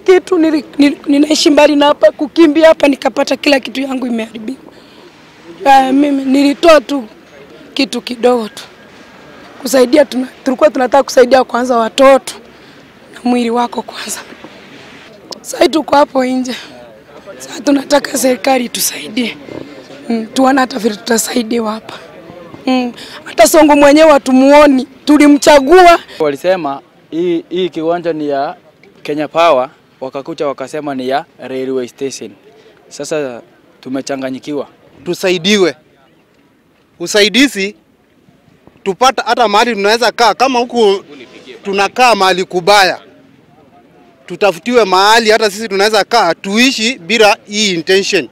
Kitu ninaishi mbali na hapa, kukimbia hapa nikapata kila kitu yangu imeharibika. Mimi nilitoa tu kitu kidogo tu kusaidia, tulikuwa tunataka kusaidia kwanza watoto na mwili wako kwanza. Sasa tuko hapo nje. Sasa tunataka serikali tusaidie. Tuone hata vile tutasaidiwa hapa. Hata Sonko mwenyewe hatumuoni, tulimchagua. Walisema hii kiwanja ni ya Kenya Power, wakakuja wakasema ni ya railway station. Sasa tumechanganyikiwa. Tusaidiwe. Usaidizi tupata hata mahali tunaweza kaa, kama huku tunakaa mahali kubaya. Tutafutiwe mahali hata sisi tunaweza kaa tuishi bila hii intention.